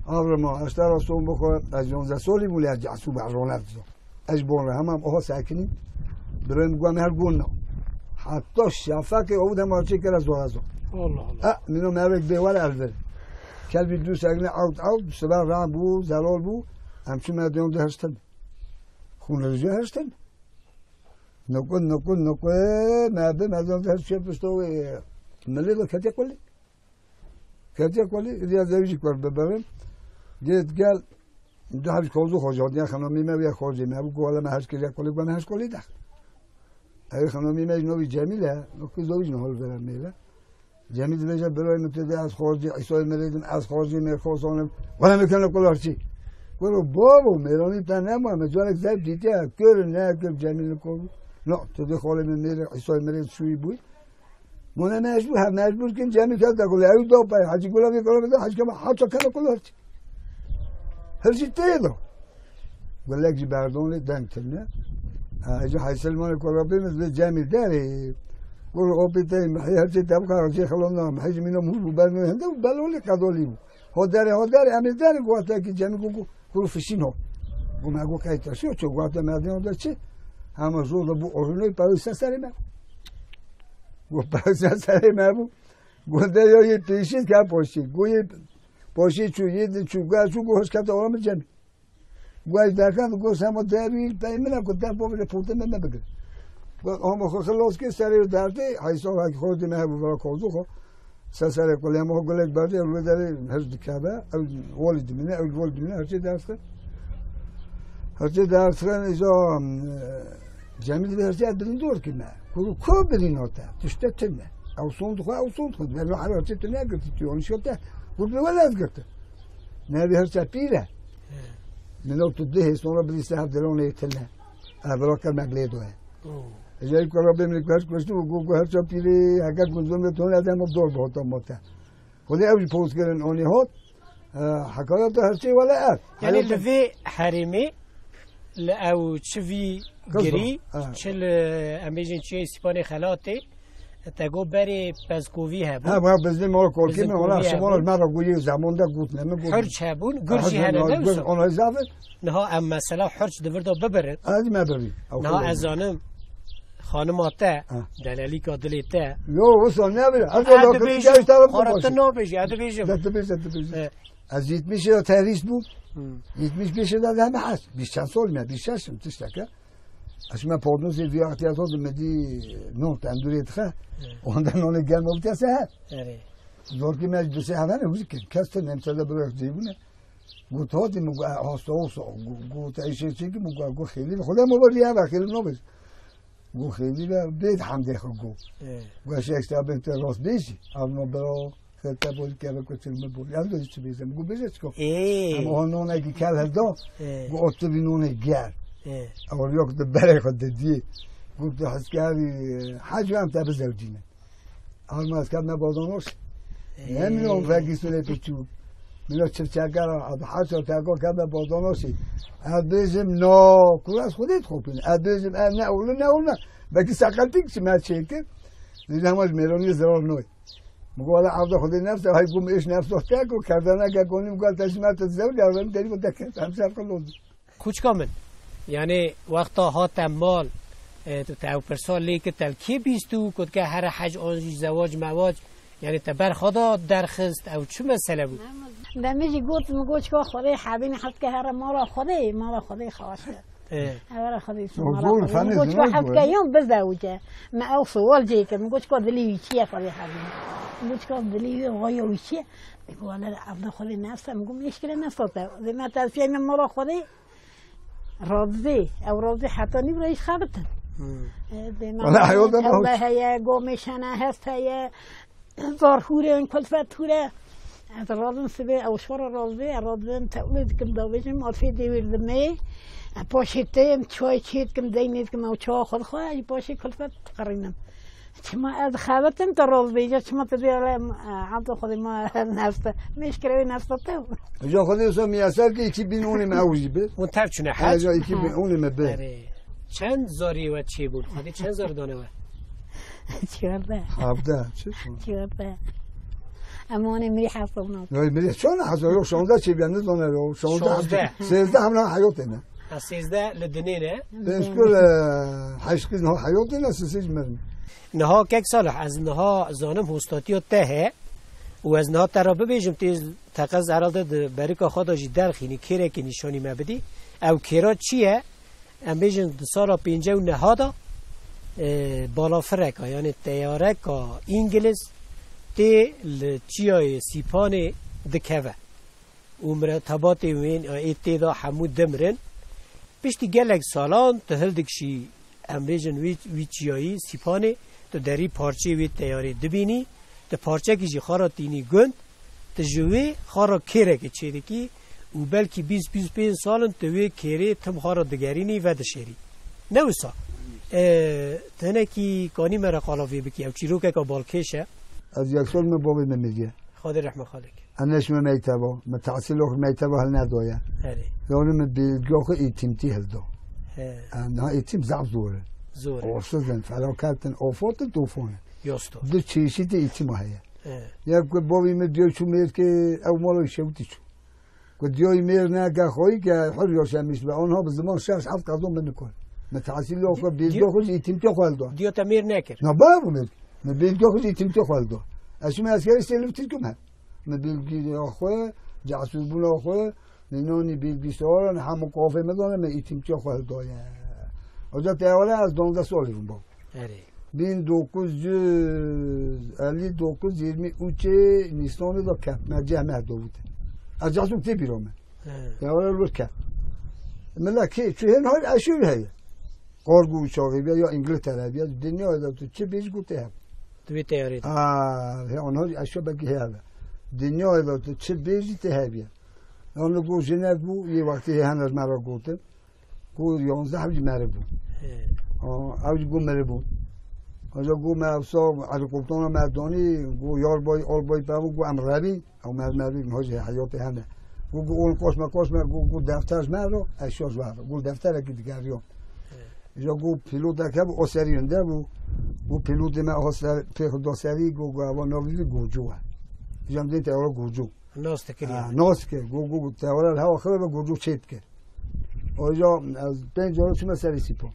Avrama, eştara son bu xo, ez yonze solî bu lê casu ba ronet zo. Ez bon re hemam oho sakinî. Birem gu me her gun no. Hatta şafak o da ma çe kere zora zo. Allah Allah. Ha, mino mevek be wele elver. Kelbi du segne out out, seba ra bu, zalol bu. Em çu me diyon de hestin. Xûn li jê hiştin. Nokun, nokun, nokun, me bi, me zor her şey pişto, e, milê de kete kulî. Kete kulî, diya zevcî kor biberin. Git gel, du hevj kozu xoca, diya xanomî me, ya xocê me, bu kuala me heş kiriya kulî, bana heş kulî de. Ev xanomî me, novi Cemîle, nokun zevcî ne hol veren meyve. Cemîl dibêje, birayê min, tu dê ez xorcî Îsayê mirêdim, ez xorcî mêrxosanim. Wele min kene kularçî. Kuro, babo, mêranî te nema, min canek zeb dîtiye, kir ne kir Cemîl kor. No, tu dê xolê min mêrê Îsayê mirêd şûyî bûy. Mone mecbûr, he mecbûr kin Cemîl kete kule, ew do pey, Hecî Gula vê kula vê, Hecî Kemal, haça kene kularçî. Her şey tê do. Gulek jî berdonê deng tine. Ha, ji Heyselmanê ku Rabbê min bi Cemîl derê. Gul opî tey mihî her şey tebka jê xilona mihî ji mîna mûr bû berdonê hende û belolî qedolî bû. Ho derê, ho derê, em ê derê guhate ki Cemîl gu, gu, gul fişîn ho. Gu me gu kayta şo ço guhate merdin ho de çi? Hema zor da bu orunê pawî se serê me. Gu pawî se serê me bû. Gu de yo yê pêşî ke poşî. Gu yê poşî çû, yê de çû, ga çû, gu hoş kete ola min Cemîl. Gu ez derken, gu sema derî pey min e, ku te bavêje pote me, me bigir. Gu hema xwe xilos kir, serê derdê, heysa wekî xwe dî me hebû vira kozû xwe. Se serê kulê hema xwe gulek berdê, ew li derê her dikeve, ew holî dimîne, ew holî dimîne, her şey ders kir. Her şey ders kir, îca, e, Cemîl dibê her şey dilin dor kir me. Kuru ko bilîno te, tişte tune. Ew son dixwe, ew son dixwe. Dibê her şey tune girtî, tu yanlış girte. Gur bi wele ez girtim. Nevî hirçe pîr e. He. Min ot tu dihê sonra bilî se hev dilonê tine. Ev bira ker meglê doye. Oo. Ecayip kara bê min kueş kueşti û gu, gu hirçe pîrê heke gunzon ve tone edem o dor bihota mote. Xwedê ew jî poz kirin onî hot. E, hekayeta hirçê wele ev. Yani li vê herêmê li ew çi vî Qizdo, girî, ha. Çi li, em bêjin çiyê Sîpanê Xelatê, te got berê pezkovî hebû. Ha, va bizde mal korkî min, ona Pezkovî şimala hebû. Me ra goyê zemonda gotine, min got. Hurç hebûn, gur jî hene, ne wisa? Ona zafin. Niha em mesela hurç di vir de bibirin. Ez me bibî. Niha ez zanim, xanima te, Ha. delelîka dilê te. Yo, wisa nebir. Ez Ez o dibêjim, gerçekten xora te nabêjî, ez dibêjim. De dibêje, dibêje. E. Ez yetmiş yıl terhis bûm. Hmm. Yetmiş beş yıl da hem has. Bir çend sol me, bir şaşım tişteke. Aşma podnozê vî axtiya to di me dî non tendurê dixe. Evet. Onda nonê germ o bitiya seher. Evet. Zorkî me du sê hev hene hûrî kir. Kes tu nemserde biro ev cêbûne. Got hotî min got, e, hasta olsa. Got, got, e, şey çekî min got, got xêlî. Xwedê me ber ya ve xêlî nobêj. Got xêlî ve bêd hemdê xwe got. Evet. Got şey işte ben te rast bêjî. Avno bero. Xeta bol keve koçer me bol. Yan da hiç bêjim. Gu bêje çiko. Ê. Ama o nonekî kel hevda. Ê. Gu o tu vî nonê ger. Ê. Ew yok de berê xwe de diyê. Gu tu heskarî, hacı em te bizewcîne. Almaz kat me badanoş. Ê. Ne milyon vergi süre tu çû. Mino çiftçekara, Abdulhaq Çoteko kebe Bodonosî. Ez bêjim no, ku ez xwedê dixopînim. Ez bêjim ev ne oğlu ne oğlu ne. Belkî seqetîk çi me çêkir. Dî hema ji mêronî zirar noy. Min got, "Wele Abdul xwedê nefse, hay gum êş nefso te ku kerdana ke konî min got, te ji me te zewc ya, rem derî got, te kes, em ser qil oldu." Kûçka min, yanî wexta hate mal, e, tu te ew pirsa lê kir, te li kê bîst û got ke here hec an jî zewac mewac, yanî te ber xwe da derxist, ew çi mesele bû? Demê jî got, min got, "Çika Xwedê hebîn heft ke here mala Xwedê, mala Xwedê xaş e." E. Ew re Xwedê Zor, mala Xwedê. Min got, "Çika heft ke yan bizewce." Me ew sual cê kir, min got, "Çika dilî wî çi ye Xwedê hebîn?" Min got, "Çika dilî wî, raya wî çi ye?" Min got, "Wele Abdul Xwedê nefse." Min got, "Mêşkire nefse te." Dê me tersiyê min mala Xwedê. Razî, ew razî heta nîv re jî xebitin. Hmm. E, dê me Wala heyal de ew be heye, gomê şene hest heye, zar hûre, kulfet hûre. Ez razim sibê ew şora razî, ez razim tewlê dikim davêjim, alfê dêwîr dimê. E, paşê têm, çay çê dikim, deynê dikim, ew çawa xwe dixwe, ez paşê kulfet diqirînim. Çima ez xebetim te rol bêje, çima tu dê re, e, Abdul Xwedê ma nefse. Mêşkirewê nefse te. Ca Xwedê so miyaser ki iki bin on me ew jî bir. Hûn tev çûne hec? Ca iki bin on me bir. Erê. Çend zarî we çêbûn? Xwedê çend zarî dane we? Çiyorde. Havde, çi? Çiyorde. Em anê mirî hesabna. Yoy, mirî çon hesab, yok, şonzde çêbiyan, ne zone yok, şonzde. Şonzde. Sêzde hemla heyotê ne. Ha, sêzdeh li dinê ne? Pênc kul, e, heşt kul niha heyotê ne, sisê ji me re. Niha kek Salih, ez niha zanim hostatiya te heye û ez niha te re bibêjim, tê teqez herhalde di berika xwe de jî derxînî, kêrekê nîşanî me bidî. Ew kêra çi ye? Em bêjin di sala pêncî û neh de, e, balafireka, yanî teyareka îngiliz tê li çiyayê Sîpanê dikeve. û miretebatê wên ê tê de hemû dimirin. Piştî gelek salan tu hildikişî, em bêjin, wî, wî çiyayî Sîpanê, tu derî parçeyê wê teyarê dibînî, tu parçekî jî xwe re tînî gund, tu ji wê xwe re kêrekê çêdikî û belkî bîst bîst pênc sal in tu wê kêrê tim xwe re digerînî vedişêrî. Ne wisa? E, tu hinekî kanî me re qala vê bikî, ew çîrokeka balkêş e. Ez yek sal me bavê me miriye. Xwedê rehme xalek. Em neçime mekteba. Me tehsîl oxir mekteba hilnedoye. Erê. Yani me bilgi oxir eğitimci hildo. He. Em niha eğitim zaf zor e. Zor e. Orsuz in, felaket in, ofat in, tufan in. Yosto. Du çeşitî eğitim heye. He. Yek ku bavî me diyo çû mêr ke ew mala şewtî çû. Ku diyoy mêr neke xweyî ke hur yaşamış be. Onha bi ziman şeş heft qezon me nikol. Me tehsîl oxir bilgi oxir eğitimci xwe hildo. Diyo te mêr nekir. Na ba bu mêr. Me bilgi oxir eğitimci xwe hildo. Ez çûme eskerî sê li Tirkim he. Me bilgiya xwe, cesûrbûna xwe, nînanî bilgisayara, hemû kafê me dane, me îtîmtiya xwe hildaye. Oca te wele ez duwazdeh salî bûm bab. Erê. Bin dokuz yüz elli dokuz, yirmi üçê Nîsanê de ket, me ceh me Davût. Ez cesûm tê bîra me. He. Ya wele li wir ket. Mila kê, çu hên har eşûr heye. Kargo uçağı bîya ya İngiltere bîya, dinyayê de tu çi bêjî ku tê hev. Di wê teyarê de. Ha, he, onha jî eşya belkî heye be. Dinyayê de tu çi bêjî tê hev bîya. Yani ku jinek bû, yê wextê hê hener me re gotin. Ku yanzdeh ew jî meribû. He. Ha, ew jî ku meribû. Aja ku me ewsa helikoptera me danî, ku yarbay, albay pevû, ku em revî. Ew me, me bî, hocê heyatê hene. Gu, gu, ol koşme, koşme, gu, gu defter ji me re, eşya ji we re. Gu defterekî digeriyan. Ji gu pîlotek hebû, o serî hinde bû. Gu pîlotê me o ser, pê xwe da serî, gu, gu, eva navî wî Gurcû e. Ji em dê te ora Gurcû. Nas dikir Ha, yani. Nas dikir. Gu, gu, gu, te ora hewa xwe be Gurcû çê dikir. Oca ez pênc cara çûme serê Sîpan.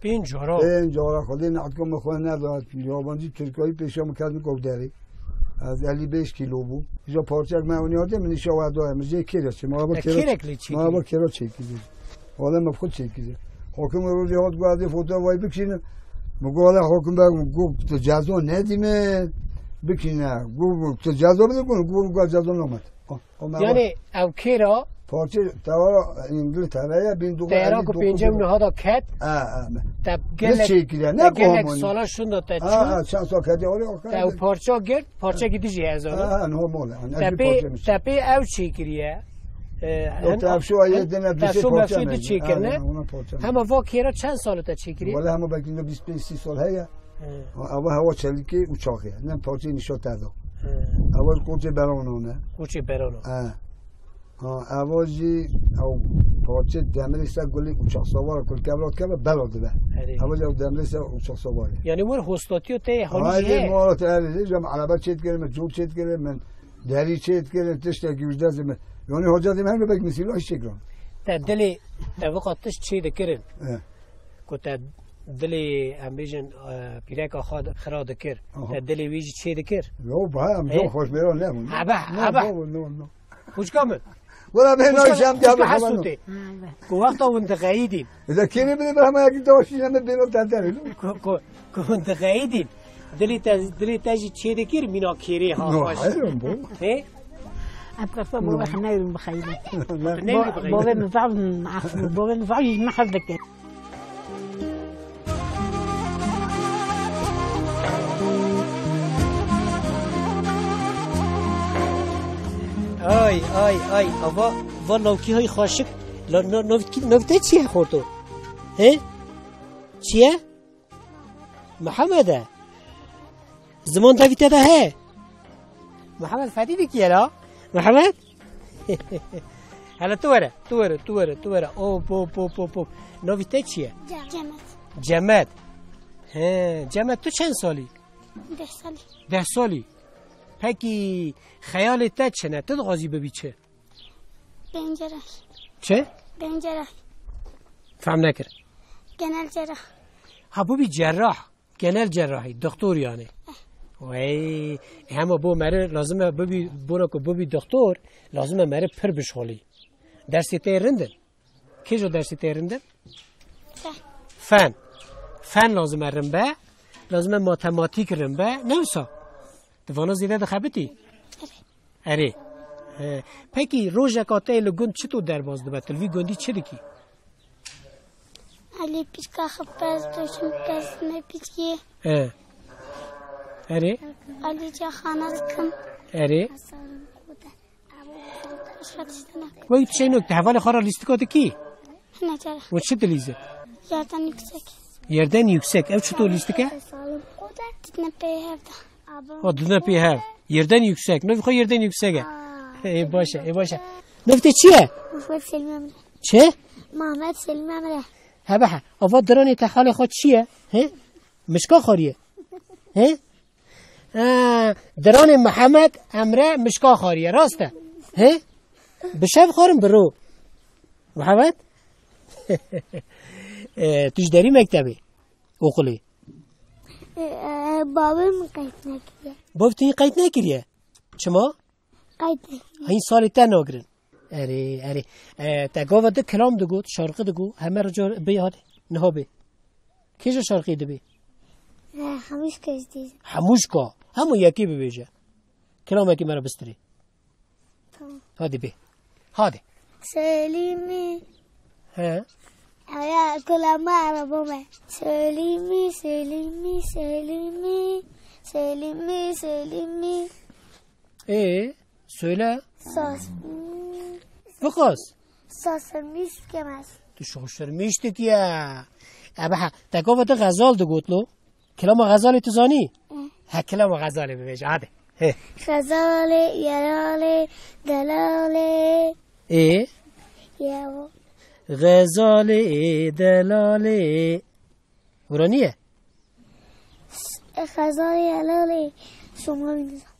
Pênc cara? Pênc cara, Xwedê ne'tika min xwe neda, yabancî Tirkayî pêşiya min ket min kovderê. Ez elî beş kîlo bû. Îja parçek me onî hatê, min îşa we daye, min jê kêre çê, ma ba E, kêra, kêrek lê çêkirî? Ma ba kêra çêkirî. Wele min xwe çêkirî. Hakim rojê hat got, "Ez ê fotoya vay bikişînim." Min got, "Wele hakim be, got, tu ceza nedî min, bikîne." Got, "Tu ceza bide?" Got, "Got, got ceza namet." Ah, o me Yani ev kêra Parçe tewara İngiltere ye, bin dokuz yüz elli dokuz. Teyara ku pêncem niha da ket. Ha, ha, me. Te Ne gelek, çêkiriye, te ne gelek komanî. Sala şunda te Ha, çû. Ha, çend sal ketiye, oraya o Te kadar. Ew parça girt, parçekî dijî ez Ha, onu. Ha, normal yani. Te pê, te pê ew çêkiriye. E, Yok, hen-, te ev şu ayı hen-, dene te düşe şu parça mevsû mı? Di çêkirine. Ha, ona parça mı? Hema va kêra çend sal te çêkiriye? Wala hema belki de bîst pênc sî sal heye. He. Ama hava çelikê uçak ya. Ne parçayı nişo te do. He. Ewa ji Koçê Berano ne? Koçê Berano. He. Ha, ewa jî ew parçe demirê ser gulê uçak savar, kul kevra kevra bela dibe. Erê. Ewa jî ew demirê ser uçak savar. Yani wir hostatiyo te halî jî Haydi he? Muharat erê, jam araba çêt kirin, min col çêt kirin, min derî çêt kirin, tiştekî ji destê min. Yani hoca dê min bek misîla iş çêkirin. Te dilê, te viqa tişt çê dikirin. He. Ku te dilê, em bêjin, e, pîreka xwe xira dikir. Aha. Te dilê wî jî çê dikir. Yo, ba, em He? Xweşbêran nebûn. Hebe, No, hebe. baba, no, no. Xwişka min. Wela bê Xwişka no, min, şem xwişka diya bixeber no. Hesûtê. Ku wexta hûn dixeyîdîn. Ede kêrê bidê bi hema yekî daşîne min bêno tentene. Ku, ku, ku hûn dixeyîdîn. Dilê te, dilê te jî çê dikir, mîna kêrê ha No, xweş. hayır, bu. He? Em qasa bo ve xenayirûn bixeyîdîn. Ne Bo, bixeyîdîn? Bo ve nizam, bo ve nizam jî mehel dikir. Ay, ay, ay, ava, va lawkî hay xaşik. La, no, no, no, te çi ye xorto? He? Çi ye? Mihemed e. Ziman tevî te de he. Mihemed fedî dikiye la. Mihemed? Hele tu were, tu were, tu were, tu were. Op, op, op, op, op. Navî te çi ye? Cemet. Cemet. He, Cemet, tu çend salî? Deh salî. Deh salî. Pekî xeyalê te çi ne? Tu dixwazî bibî çi? Beyin cerrahî. Çi? Beyin cerrahî. Fehm nekir. Genel cerrah. Ha, bûbî cerrah. Genel cerrahî, doktor yani. Wey, hema bo meri lazim e bibî, bona ku bibî doktor, lazim e meri pir bişxulî. Dersê te rind in? Kê jo dersê te rind in? Fen. Fen. Fen lazim e rind be. Lazim e matematîk rind be. Ne wisa? Di vana zêde dixebitî? Erê. He. Pekî rojeka te li gund çito derbas dibe? Tu li vî gundî çi dikî? Alî pîrka xwe pez, doşim pez, me pîrkî. He. Erê. Alî caxana dikim. Erê. Başka tiştine. Wey tu şey nok, tu hevalê xwe re lîstika dikî? Hine cara. Û çi dilîze? Yerden yüksek. Yerden yüksek. Ev çito lîstik e? Didine pê hev de. O didine pê hev. Yerden yüksek. Navê xwe yerden yüksek e. Ê baş e, ê baş e. Navê te çi ye? Muhammed Selim Emre. Çi? Muhammed Selim Emre. He be he. Ava diranê te halê xwe çi ye? He? Mişka xwariye. He? Ha, diranê Mihemed Emre mişka xwariye, rast e? He? Bi şev xwarin bi ro. Mihemed? E, tu ji derî mektebê? Okulê? E, e, bavê min qeyd nekiriye. Bav tu yî qeyd nekiriye? Çima? Qeyd nekiriye. Hîn salê te nagirin. Erê, erê. E, te gava di kilam digot, şarkı digot, heme rica bê hadi. Niha bê. Kê ji şarkıyê dibê? E, hemû ji kes dî. Hemû ji ka. Hemû yekê bibêje. Kilamekî me re bistirê. Tamam. Hadi bê. Hadi. Selimî. He. Eya, kulama araba me. Selimî, Selimî, Selimî. Selimî, Selimî. Ê, söyle. Sas. Biqas. Sas sermîş dikemez. Tu şoşermîş dikiye. Ebe ha, te gava te xezal digot lo. Kilama xezalê tu zanî? Hı. He, kilama xezalê bibêje, hadi. He. Xezalê, yeralê, delalê. Ê? Yewo. Xezalê, delalê. Hura niye? Xezalê helalê Somalî nizam.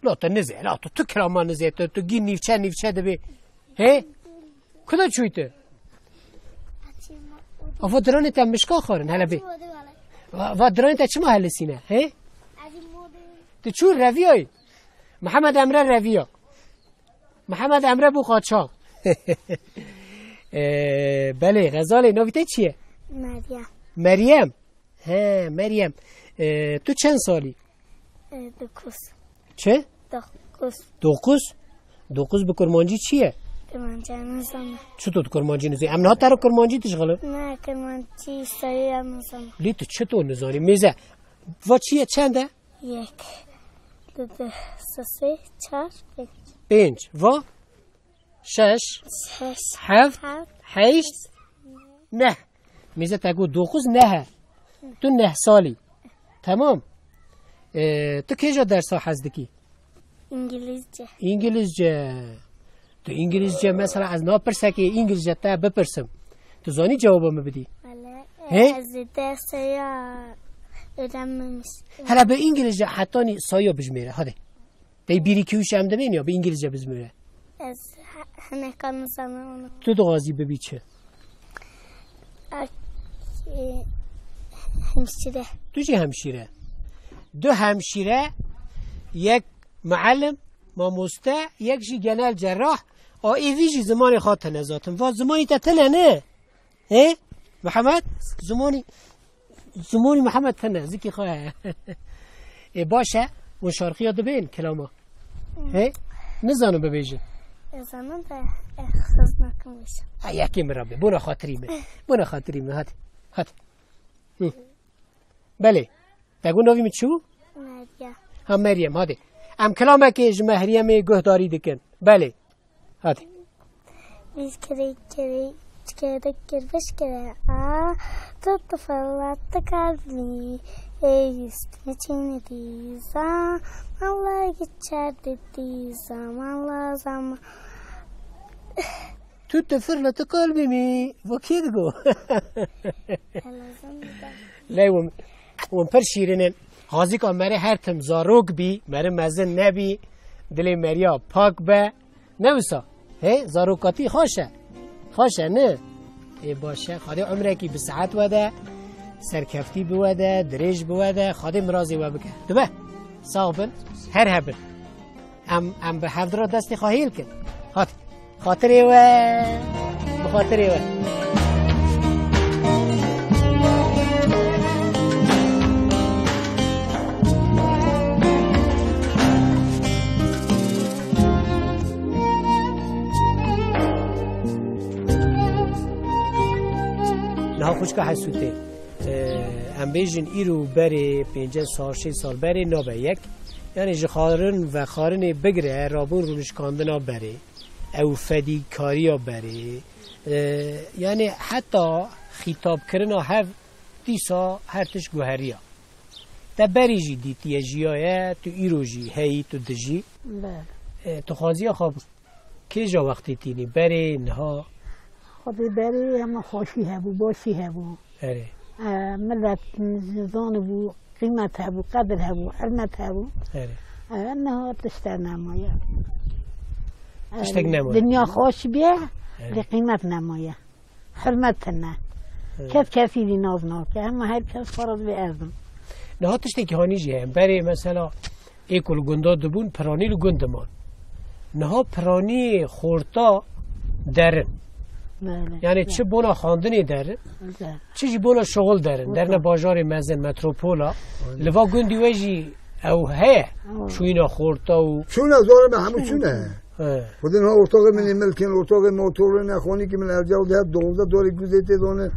La tu nizê, la tu, tu kirama nizê, tu, tu gî nîvçe, nîvçe dibê. He? Kuda çûyî tu? Ava diranê te mişka xwarin, hele bê. Va, va diranê te çima helesîne, he? Tu çû reviyayî? Mihemed Emre reviya. Mihemed Emre bû qaçax. Ee, belê, Xezalê, navî te çi ye? Meryem. Meryem. He, Meryem. Ee, tu çend salî? Ee, dokuz. Çi? Dokuz. Dokuz? Dokuz bi kurmancî çi ye? Kurmancî nizam. Çito tu kurmancî nizî? Em niha te re kurmancî dişxilin? Ne, kurmancî sayı nizam. Lê tu çito nizanî? Mêze. Va çi ye, çend e? Yek. Du, du, sê, sê, çar, pênc. Pênc. Va? Şeş. Şeş. Heft. Heft. Heşt. Neh. Mêze te got dokuz, neh e. Tu neh salî. Tamam. Ee, tu kêja dersa hez dikî? İngilizce. İngilizce. Tu İngilizce, mesela ez niha pirsekê İngilizce te bipirsim. Tu zanî cewaba min bidî? Wele, He? ez ê dersaya öğrenmemiş. Hele bi İngilizce hetanî saya bijmêre, hadi. Dey bir iki üç em dibên ya bi İngilizce bizmêre. Ez he-, hinek nizanim onu. Tu dixwazî bibî çi? Ak-, e, hemşire. Tu jî hemşîre. Du hemşîre, yek muallim, mamoste, yek jî genel cerrah. A êvî jî zimanê xwe tine zaten. Va zimanî te tine ne? He? Mihemed? Zimanî, zimanî Mihemed tine. Zikî xwe heye. Ê baş e. Hûn şarxiya dibên kilama. He? Nizanim bibêjin. Nizanim de, e, xizna kim bêjim. Ha, yekê min re bê. Bona xatirî min. Bona xatirî min. Hadi. Hadi. Hı. Belê. Te got navî min çi bû? Meryem. Ha, Meryem, hadi. Em kilamekê ji Meryemê guhdarî dikin. Belê. Hadi. Biz kere kere kere kere beş kere. Aa, tuttu fırlattı kalbimi. Ey üstüme çiğnedi. Zamanla geçer dedi. Zamanla zaman. Tu te fırlattı kalbimi. Bu kê digo? Lê hûn, hûn pir şîrin in. Xwazîka mere her tim zarok bî, mere mezin nebî, dilê meriya pak be. Ne wisa? He? Zarokatî xweş e. Xweş e, ne? Ê baş e. Xwedê umrekî bi sihet we de, serkeftî bi we de, dirêj bi we de, Xwedê mirazê we bike. Dibe? Sax bin. Her hebin. Em, em bi hevdira destê xwe hêl kin. Hat. Xatirê we. Bi xatirê we. Niha xwişka Hesûtê, e, em bêjin îro berê pêncî sal, şêst sal berê nabe yek. Yanî ji xarin vexarinê bigire rabûn rûnişkandina berê. Ew fedîkariya berê, e, yanî heta xîtabkirina hev dîsa her tişt guheriya. Te berî jî dîtiye, jiyaye, tu îro jî heyî, tu dijî. Belê. E, tu xwaziya xwe kêja wextê tînî? Berê, niha? Xwedê berê hema xweşî hebû, başî hebû. Erê. E, milet zanibû, qîmet hebû, qedir hebû, hurmet hebû. Erê. E, niha tiştek nemaye. Tiştek E, nemaye. Dinya xweş bê, Erê. Lê qîmet nemaye. Hurmet tine. Erê. Kes kesî dî naz nake, hema her kes xwe re divê ez im. Niha tiştekî hanî jî heye. Berê mesela ê ku li gunda dibûn, piranî li gund diman. Niha piranî xorta derin. Belê, Yani belê. Çi bona xwendinê derin, Belê. Çi jî bona şoxil derin. Wisa. Derine bajarê mezin, metropola. Aynen. Li va gundî we jî ew heye. Ew. Çûyîna xorta û Çûne, zorê me hemû çûne. He. Xwedê niha ortaxê min ê milkên, ortaxê motorê ne, xanîkî min ev cewde hep dozdeh dorê guzê tê done.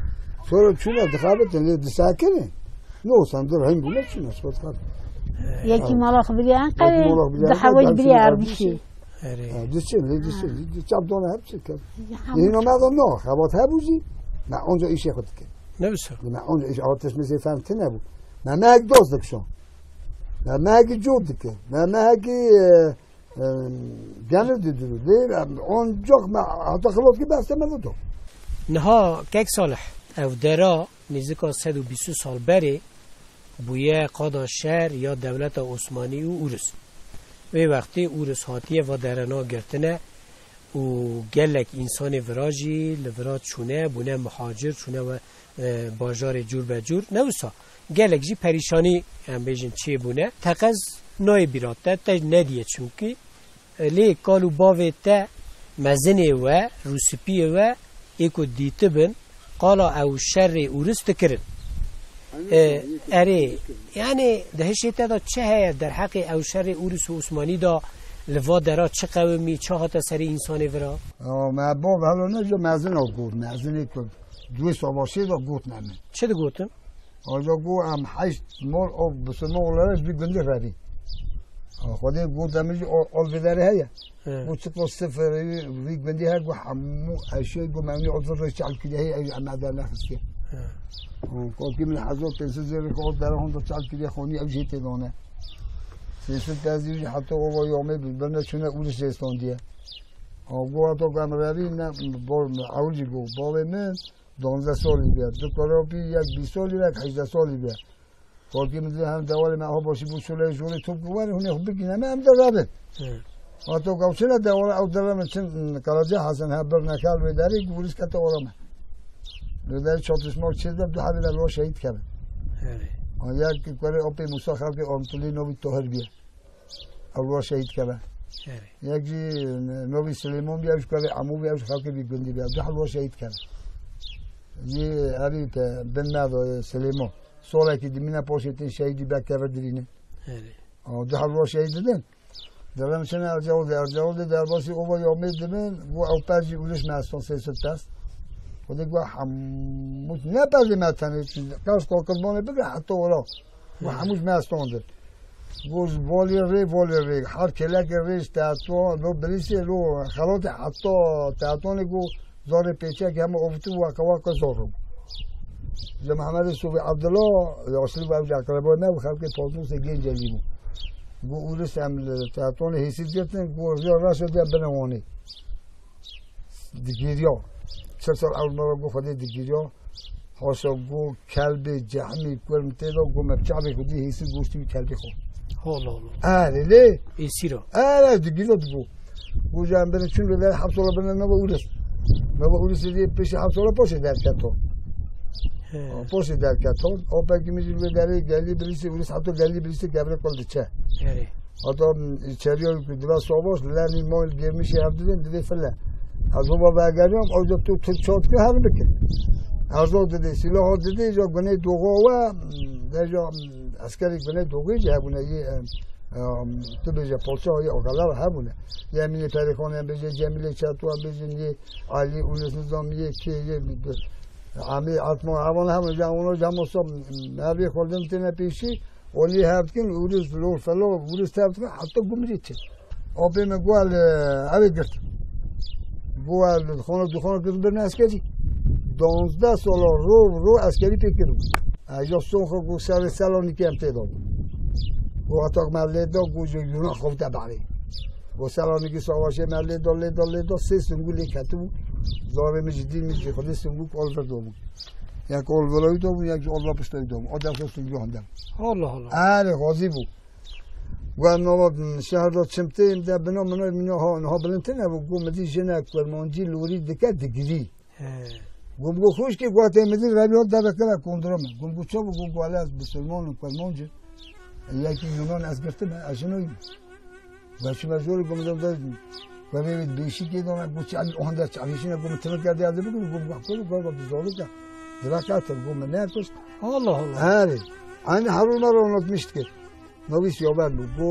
Sonra çûne, dixebitin, lê disekirin. Ne olsan dur, hîn bûne çûne, spot xat. Yekî mala xwe biriye Enqerê, Yekî mala xwe biriye du Enqerê, hewaj biriye Erbîşê. Erbîşê. Erê. Ha, diçin, lê diçin, Ha. Di çap dona hep çi ker. Ya, Yê hîna me de no, xebat hebû jî, me onca îşê xwe dikir. Ne wisa? Me onca îş, artist mesela fen tine bû. Me mehek dost dikşon. Me mehek cot dikir. Me mehek, e, e, genir didiru. Lê, em, onca me hata xelat ki behse me de do. Niha kek Salih, ev dera nêzika sed û bîst sal berê bûye qada şer ya dewleta Osmanî û Ûris. Wê wextê Ûris hatiye va derena girtine û gelek însanê vira jî li vira çûne, bûne muhacir, çûne we, e, bajarê cûr be cûr. Ne wisa, gelek jî perîşanî, em bêjin, çêbûne. Teqez nayê bîra te, te nediye çimkî. Lê kal û bavê te, mezinê we, rûspiyê we, ê ku dîtibin, qala ew şerê Ûris dikirin. E, erê, yani di hişê te de çi heye derheqê ew şerê Ûris û Osmanî de li va dera çi qewimî, çi hate serê însanê vira? Ya, me bav helo ne ji mezin a got, mezinê ku duê savaşê de got ne min. Çi digotin? Aja got em heşt mal av bisilme olarak ji vî gundî revî. Ha, Xwedê got em jî al, al vê derê heye. He. Got çiqas sifir vî gundî her got hemû eşya got me wî al vê çel kiriye heye, ew em me dernexistiye. He. Ha, kokî min hezar pênc sed zêrê ku al dere honda çel kiriye xanî ew jê tê dane. Sêsû tezî jî heta ova yomê bi birine çûne ûriş rêstandiye. Ha, go heta ku em revî ne, bor min, ewil jî go, bavê min, duwazdeh salî bûye. Du kurê wî, yek bîst salî, yek hejdeh salî bûye. Xalkê min dibê hem dewalê me aha başî bû, şoleyê jorê top ku werin, hûn ê xwe bigihîne me, em de rabin. Hı. Heta ku ew çi ne dewala, ew dere min çin, Karaca Hesen, he bir neker wê derê, ku ûriş kete ola me. Wê derê çatişma çêdibe, du hebî de li we şehîd kevin. Erê. Ha, yek kurê apê Musa xelkê Armtulî navî Tahir bûye. Ew li we şehîd keve. Erê. Yek jî, e, navî Silêman bûye, ew ji kurê Emo bûye, ew ji xelkê vî gundî bûye. Du heb li we şehîd keve. Yê evî te bin me de, e, Silêman. Solekî dimîne paşê tên şehîdî be keve dirîne. Erê. Ama du heb li we şehîd didin. Derem çene Ercawol de, Ercawol de derbasî ova yomê dibin, go ew per jî ûriş me eston sê sed pers. Xwedê go hemû ne perdê me tenê, qers kakirmanê bigre heta ola. Go hemû ji me eston de. Go ji valê rê, valê rê, her kêlekê rê ji teatro, lo bilisê, lo xelatê heta teatronê go zarê pêçek hema ovitî weke weke zor bû. Ji Mehemedê Sofî Abdullah, yaşlî bû, ew ji eqrebay me bû, xelkê Paznosê Gencelî bû. Go ûris em li teatronê hêsî girtin, go riya reşa de bine wanê. Digiriya. Çil sal ewil me ve go Xwedê digiriya. Haşa go kelbê cehmî kurm tê de, go me çavê xwe dî hêsî goştî wî kelbê xwe. Allah Allah. Erê lê. Êsîra. Erê digiriya digo. Go ji em birin çûn li heft sola bin nava ûris. Nava ûris dê pêşî heft sola paşê derketo. He. Paşê derketo. Apekî min jî li derê gelî birîsî ûris heta gelî birîsî gevrê kul diçe. Erê. Heta, m, içeriya ku dibe savaş, lenî mal girmişî hev didin, didê file. Ez ova vegeriyam, ew de tu, tu çat ki her bikir. Erzaq didê, silaha didê, ja gunê doğa we, m, de ja, m, eskerê gunê doğa jî hebûne, yê, em, em, tu bêje, polçe, yê oxelar hebûne. Yê Emînê Perîxan, em bêje, Cemîlê Çeto, em bêjin, yê Alî, Ûnis Nizam, yê kê, yê, bi, bi, Amê Atman, hevan hebûne, ja, ono, ja, mosa, mervê xwe din têne pêşî, Olî hev dikin, ûris, lor, felo, ûris tev dikin, heta gumrî çi. Apê me guhal, e, evê girt. Guhal, xona, du xona girt birine eskerî. Donzdeh sala ro, ro eskerî pê kiribû. E, ya son xwe gu serê Selanikê em tê de bû. Gu heta me lê da, gu ji Yunan xwe te barê. Gu Selanikî savaşê me lê da, lê da, lê da, sê singû lê ketibû. Zarê min ji dî min jî xwedê singû kol vir dobû. Yek olvira wî dobû, yek ji olva pişta wî dobû. O dersa singû hende. Allah Allah. Erê, xwazî bû. Wan nava şehir da çim tê, de bina mina, mina ha, ha bilind têne bû. Go min dî jinek kurmancî lorî dike digirî. He. Go, go xwişkê, go tê min dî revî hat deve kira kondira min. Go, go çav, go, go ez bisilman û kurmancî. Yekî Yunan ez girtime, ez jinoyim. Ve çime jor, go min de, go vê bêşîkê dana, go çi, hani onda çavîşine, go min timir kerdê, ez bikin, go, go, go, go, go, zorluk ya. Dira katil, go min ne kuşt. Allah Allah. Erê. Aynı Harun var, anlatmıştık. Navî Siyaver bû. Go,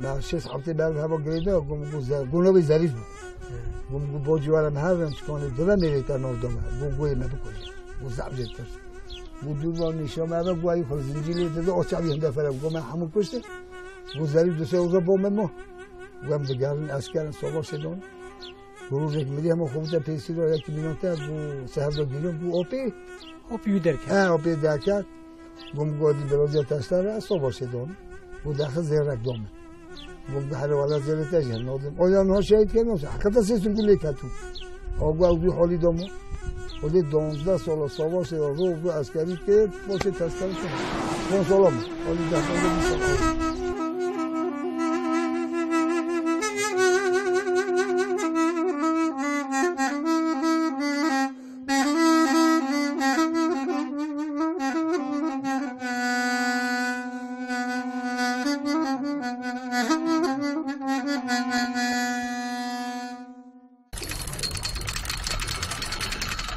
me şêst heftê ber heva girêde, go, go, ze-, go navê Zerîf bû. Go, go, bo civara me her rin çikanê dive mêrê te nav dame. Go, goyê me bikuje. Go, zaf jê tirs. Go, dûr va nîşa me ve, go, ayî xwe zincîrê dide, o çavî hinde fere. Go, me hemû kuştin. Go, Zerîf du sê oza bo me mo. Go, em digerin, eskerin, savaşê don. Go, rojek mirî hema xwe bite pêsîra, yekî mîna te, go, seher de gîrin, go, opê. Opê wî derket. He, opê derket. Gum go dî belediye taşları, soba şey don. Bu da zerrek don. Gum da hele wala zerre te jel nodim. O ya no şehit ke no. Hakikaten sesin gülü katu. O go bir holi domu. O de donzda solo soba şey o bu askeri ke poşe taşları. Konsolom. O da